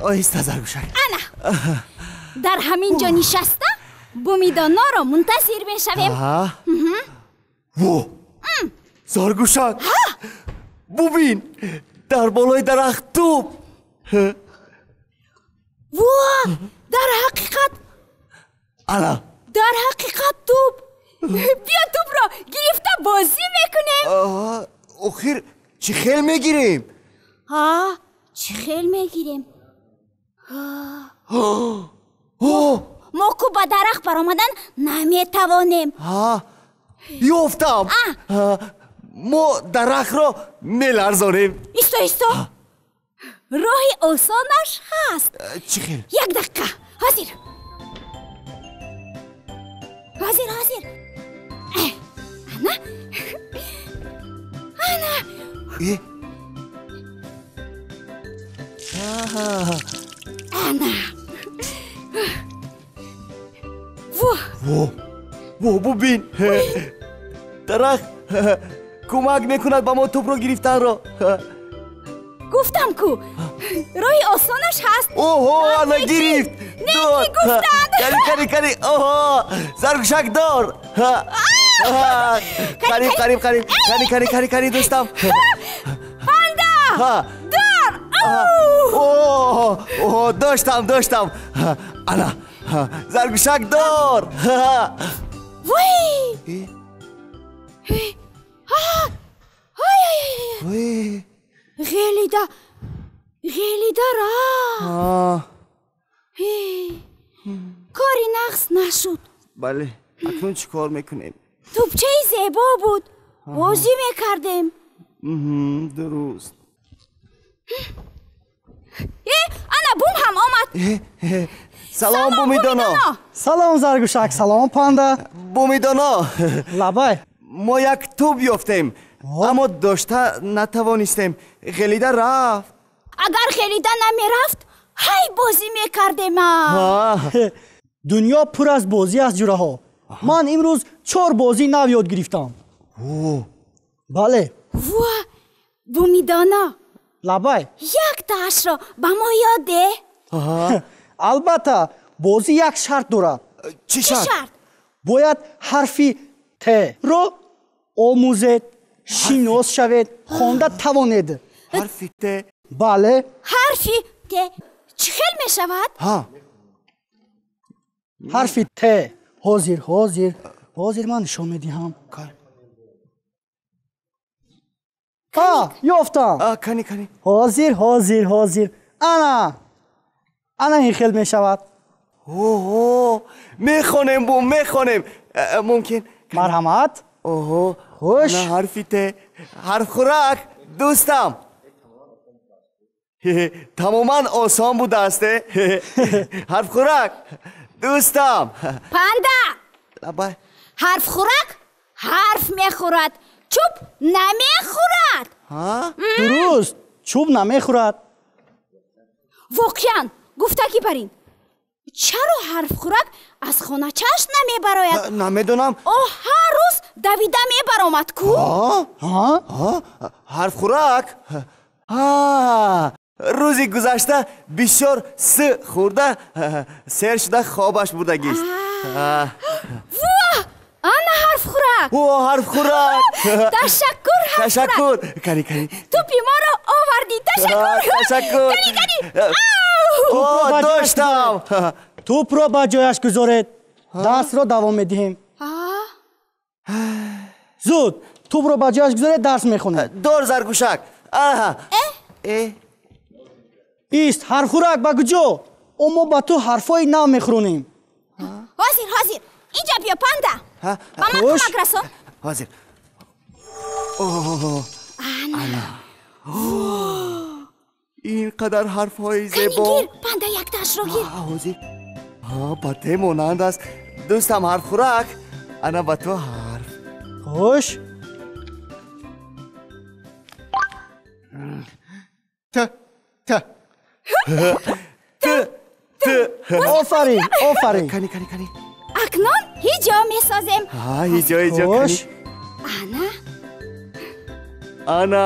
Оҳиста, Заргӯшак. Ана, дар ҳамин ҷо нишаста Бумидоноро мунтазир мешавем. Во, Заргӯшак, бубин, дар болои дарахт тӯб. Во, дар ҳақиқат. Ана, дар ҳақиқат тӯб. Биё, тӯбро гирифта бозӣ мекунем. Охир чӣ хел мегирем? Чӣ хел мегирем? Мо ку ба дарахт баромадан наметавонем. Ёфтам, мо дарахтро меларзонем. Исто, исто, роҳи осонаш ҳаст. Чӣ хел? Як дақиқа, ҳозир, ҳозир, ҳозир. Ана, ана. Ана. Во. Во, во, бубин, дарахт кӯмак мекунад ба мо тӯбро гирифтанро. Гуфтам ку, роҳи осонаш ҳаст. Оҳо, ана гирифт. Не, гуфтанд. Кани, кани, кани. Оҳо, Заргӯшак, дор. Қариб, қариб, қариб. Кани, кани, кани, кани, дӯстам. Панда, дор. Оҳо, доштам, доштам. Ана, Заргӯшак, дор. Вой, Вой, ғелида, ғелида рафт. Кори нағз нашуд. Бале, акнун чӣ кор мекунем? Тӯбчаи зебо буд, бозӣ мекардем. Дуруст. Э, ана Бум ҳам омад. Салом, Бумидоно. Салом, Заргӯшак, салом, Панда. Бумидоно. Лабай. Мо як тӯб ёфтем, аммо дошта натавонистем, ғелида рафт. Агар ғелида намерафт, ҳай бозӣ мекардема. Дунё пур аз бозӣ аст, ҷураҳо. Ман имрӯз чор бозии нав ёд гирифтам. Бале. Во, Бумидоно. Лабай. Яктаашро ба мо ёд деҳ. Албатта, бозӣ як шарт дорад. Чӣ шарт? Бояд ҳарфи т-ро омӯзед, шинос шавед, хонда тавонед. Ҳарфи т? Бале. Ҳарфи т чӣ хел мешавад? Ҳарфи т. Ҳозир, ҳозир, ҳозир, ман нишон медиҳам. Ёфтам. Кани, кани. Ҳозир, ҳозир, ҳозир. Ана, ана, ин хел мешавад. Оҳо, мехонем, Бум, мехонем. Мумкин? Марҳамат. Оҳо. Хуш. Ҳарфи т. Ҳарфхӯрак, дӯстам, тамоман осон будааст. Ҳарфхӯрак, дӯстам. Панда. Лабай. Ҳарфхӯрак ҳарф мехӯрад, чӯб намехӯрад. Дуруст, чӯб намехӯрад. Воқеан, гуфтагӣ бар ин, чаро ҳарфхӯрак аз хоначааш намебарояд? Намедонам. О, ҳар рӯз давида мебаромад ку. Ҳарфхӯрак рӯзи гузашта бисёр с хӯрда, сер шуда, хобаш бурдагист. Во, ана ҳарфхӯрак. О, ҳарфхӯрак. Ташаккур. Ташаккур. Кани, кани. Тӯпи моро овардӣ, ташаккур. Ташаккур. Кани, кани. О, доштам. Тӯпро ба ҷояш гузоред, дарсро давом медиҳем. Зуд тӯпро ба ҷояш гузоред, дарс мехонем. Дор, Заргӯшак. Ист, ҳарфхӯрак, ба куҷо? О, мо ба ту ҳарфҳои нав мехӯронем. Ҳозир, ҳозир. Инҷа биё, Панда, ба ман кӯмак расон. Ҳозир. Ана. Ин қадар ҳарфҳои зебо. Гир, Панда, яктаашро гир. Ҳозир. Ба те монанд аст. Дӯстам ҳарфхӯрак, ана ба ту ҳарф. Хуш. Т, т, т, т. Офарин, офарин. Кани, кани, кани. Акнун ҳиҷо месозем. Ҳиҷо, ҳиҷо. Хуш. Ана. Ана.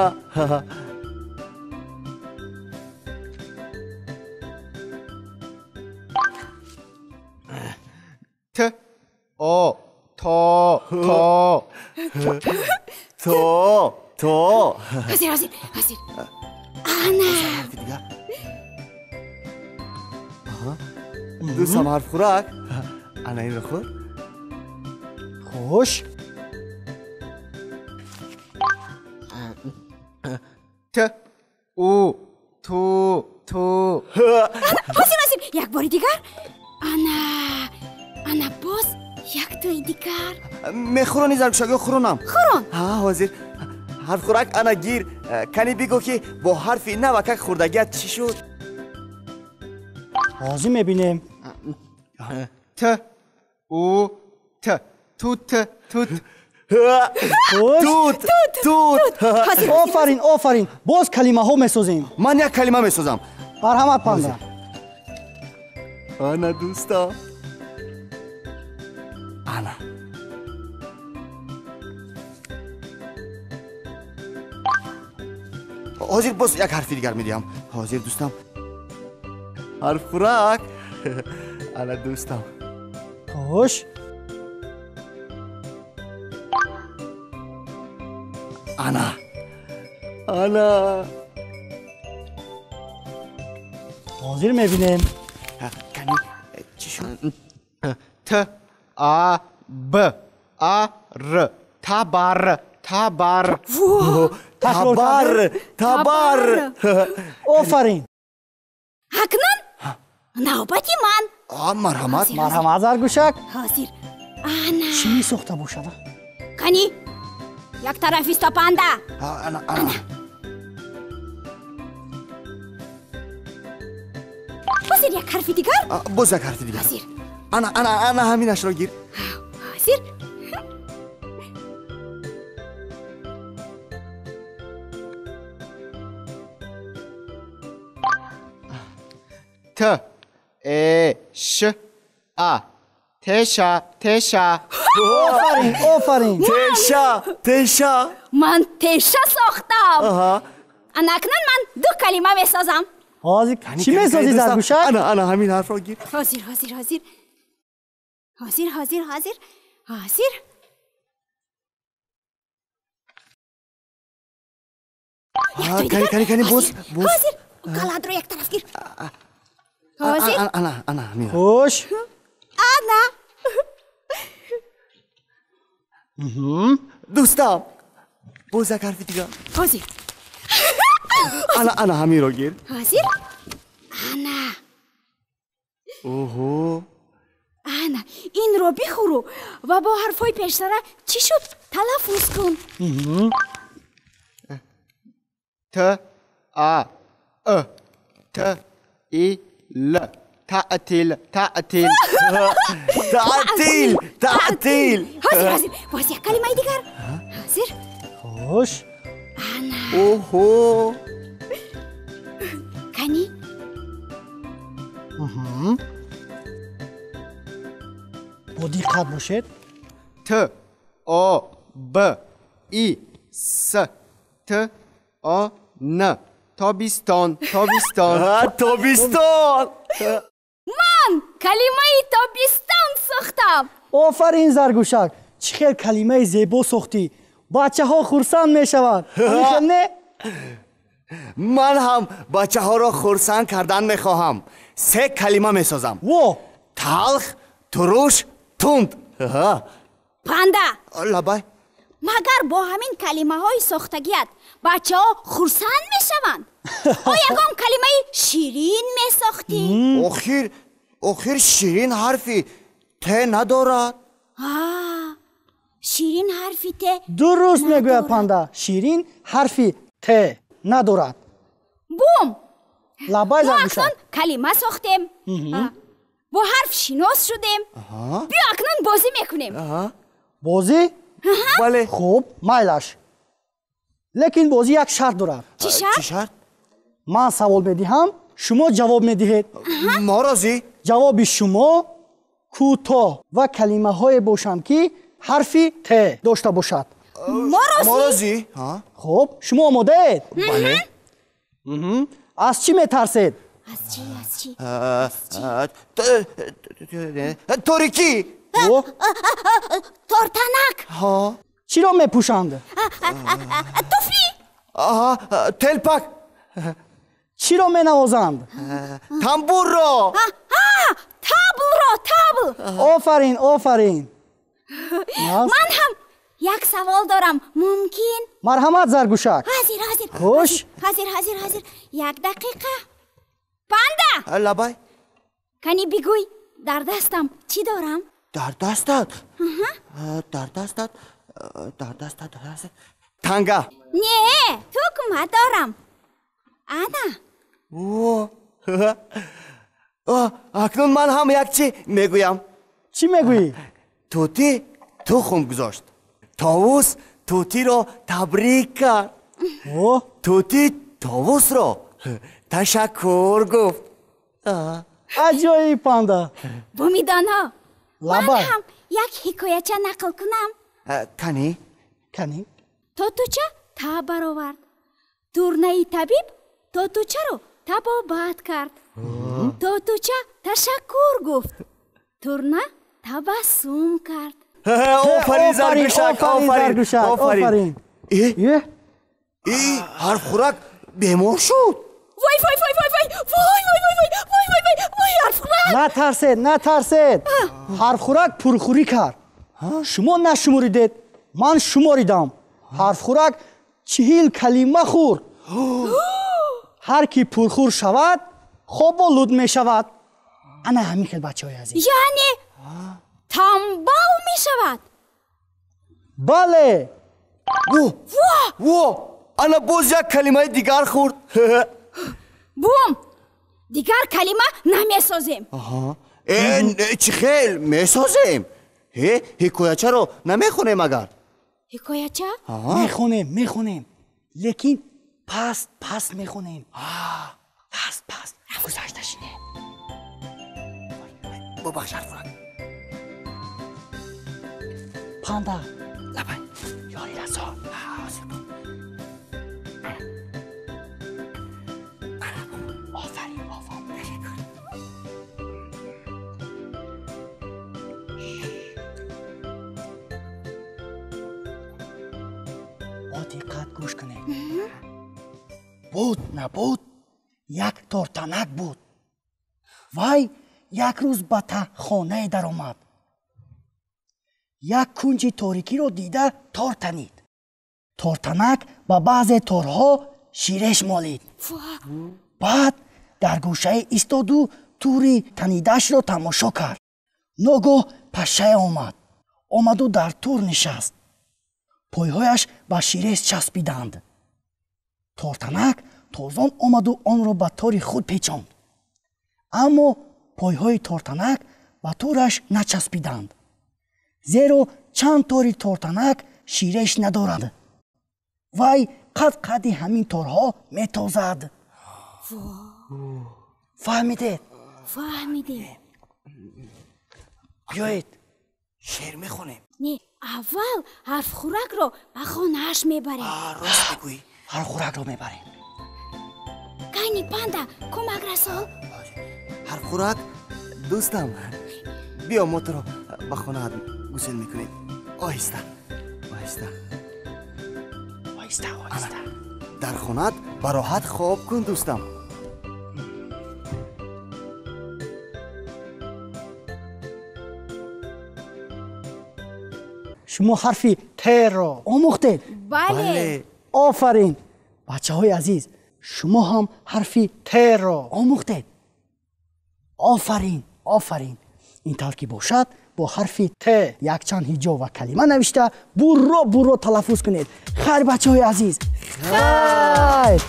Ҳозир. Ана. Ҳарфи дигар. Дӯстам, ҳарфхӯрак, ана инро хӯр. Хуш. Т, У, Ту, Ту. Ҳозир, ҳозир, як бори дигар. Ана, ана, боз яктои дигар. Мехӯрони, Заргӯшак, ё хӯронам? Хӯрон. Ҳа, ҳозир. Ҳарфхӯрак, ана гир. Кани бигӯ, ки бо ҳарфи навакак хӯрдагият чӣ шуд? Ҳозир мебинем. Т, У, Т, Тут, тут. Тут, тут. Офарин, офарин. Боз калимаҳо месозем. Ман як калима месозам. Марҳамат, Панда. Ана, дӯстам, ана. Ҳозир боз як ҳарфи дигар медиҳам. Ҳозир, дӯстам. Ҳарфхӯрак, ана, дӯстам. Хуш. Ана, ана. Ҳозир мебинем. Кани, чӣ шуд? Т, А, Б, А, Р, табар, табар. Табар, табар. Офарин. Акнун навбати ман. Марҳамат. Марҳамат, Заргӯшак. Ҳозир, ана. Чӣ месохта бошад? Кани, як тараф исто, Панда. Ана, ана. Ҳозир, як ҳарфи дигар. Боз як ҳарфи дигар. Ҳозир. Ана, ана, ана, ҳаминашро гир. Ҳозир. Т, Э, Ш, А, теша, теша. Офарин, офарин. Теша, теша. Ман теша сохтам. Ана, акнун ман ду калима месозам. Ҳозир чӣ месозӣ, Заргӯшак? Ана, ана, ҳамин ҳарфро гир. Ҳозир, ҳозир, ҳозир, ҳозир, ҳозир, ҳозир, ҳозир. Кани, кани, кани, боз, боз. Ҳозир, каладро як тараф гир. Ҳозир. Ана, ана, ҳамин. Хуш. Ана. Дӯстам, боз як ҳарфи дигар. Ҳозир. Ана, ана, ҳаминро гир. Ҳозир, ана. Оҳо. Ана, инро бихӯру ва бо ҳарфҳои пештара чӣ шуд, талаффуз кун. Т, А, Ы, Т, И, Л, таътил, таътил. Таътил, таътил. Ҳозир, ҳозир, боз як калимаи дигар. Ҳозир. Хуш. Ана. Оҳо. Кани. Бо диққат бошед. Т, О, Б, И, С, Т, О, Н, тобистон, тобистон. Тобистон. Ман калимаи тобистон сохтам. Офарин, Заргӯшак, чӣ хел калимаи зебо сохтӣ! Бачаҳо хурсанд мешаванд, ҳамин хел не? Ман ҳам бачаҳоро хурсанд кардан мехоҳам. Се калима месозам. Во. Талх, туруш, тунд. Панда. Лабай. Магар бо ҳамин калимаҳои сохтагият бачаҳо хурсанд мешаванд? О, ягон калимаи ширин месохтӣ? Охир, охир, ширин ҳарфи т надорад. Ширин ҳарфи т. Дуруст мегӯяд Панда, ширин ҳарфи т надорад. Бум. Лабай, Мо Заргӯшак. акнун калима сохтем, бо ҳарф шинос шудем. Биё, акнун бозӣ мекунем. Бозӣ? Бале. Хуб, майлаш, лекин бозӣ як шарт дорад. Чӣ шарт? Чӣ шарт? Ман савол медиҳам, шумо ҷавоб медиҳед. Мо розӣ. Ҷавоби шумо кӯтоҳ ва калимаҳое бошанд, ки ҳарфи т дошта бошад. Мо розӣ. Мо розӣ. Хуб, шумо омодаед? Бале. Аз чӣ метарсед? Аз чӣ, аз чӣ? Торикӣ. Тортанак. Чиро мепӯшанд? Туфли. Аҳа, телпак. Чиро менавозанд? Тамбурро. Таблро, табл. Офарин, офарин. Ман ҳам як савол дорам, мумкин? Марҳамат, Заргӯшак. Ҳозир, ҳозир. Хуш. Ҳозир, ҳозир, ҳозир. Як дақиқа. Панда! Лабай. Кани бигӯй, дар дастам чӣ дорам? Дар дастат? Дар дастат, дар дастат, дар дастат. Танга. Не, тукма дорам. Ана. Акнун ман ҳам як чӣ мегӯям. Чӣ мегӯӣ? Тӯтӣ тухм гузошт. Товус тӯтиро табрик кард. Тӯтӣ товусро ташаккур гуфт. Аҷоиб, Панда. Бумидоно, ман ҳам як ҳикояча нақл кунам. Кани? Кани? Тотуча таб баровард. Турнаи табиб тотучаро табобат кард. Тотуча ташаккур гуфт. Турна табассум кард. Офарин, Заргӯшак, офарин, офарин. Ҳарфхӯрак бемор шуд. Вой, вой, вой, вой, вой, вой, вой, вой, вой, вой, вой, вой, вой, ҳарфхӯрак! Натарсед, натарсед. Ҳарфхӯрак пурхӯрӣ кард. Шумо нашуморидед, ман шуморидам. Ҳарфхӯрак 40 калима хӯрд. Ҳар ки пурхӯр шавад, хоболуд мешавад. Ана ҳамин хел, бачаҳои азиз. Яъне тамбал мешавад? Бале. Во, ана боз як калимаи дигар хӯрд. Бум, дигар калима намесозем. Чӣ хел месозем? Ҳикоячаро намехонем агар? Ҳикояча? Мехонем, мехонем, лекин паст паст мехонем. Паст паст. Гузашта шинем. Бубахш, ҳарфхӯрак. Панда. Лабай. Ёри расон. Офарин, офарин. Бо диққат гӯш кунед. Буд набуд, як тортанак буд. Вай як рӯз ба таҳхонае даромад. Як кунҷи торикиро дида тор танид. Тортанак ба баъзе торҳо ширеш молид. Баъд дар гӯшае истоду тури танидашро тамошо кард. Ногоҳ пашшае омад. Омаду дар тур нишаст. Пойҳояш ба ширеш часпиданд. Тортанак тозон омаду онро ба тори худ печонд. Аммо пойҳои тортанак ба тураш начаспиданд, зеро чанд тори тортанак ширеш надорад. Вай қад қади ҳамин торҳо метозад. Фаҳмидед? Фаҳмидем. Биёед шеър мехонем. Не, аввал ҳарфхӯракро ба хонааш мебарем. Рост мегӯӣ. Ҳарфхӯракро мебарем. Кани, Панда, кӯмак расон. Ҳарфхӯрак, дӯстам, биё мо туро ба хонаат гусел мекунем. Оҳиста, оҳиста, оҳиста, оҳиста. Дар хонаат бароҳат хоб кун, дӯстам. Шумо ҳарфи Т-ро омӯхтед? Бале. Офарин. Бачаҳои азиз, шумо ҳам ҳарфи Т-ро омӯхтед. Офарин, офарин. Ин тавр ки бошад, бо ҳарфи Т якчанд ҳиҷо ва калима навишта бурро бурро талаффуз кунед. Хайр, бачаҳои азиз, хайр.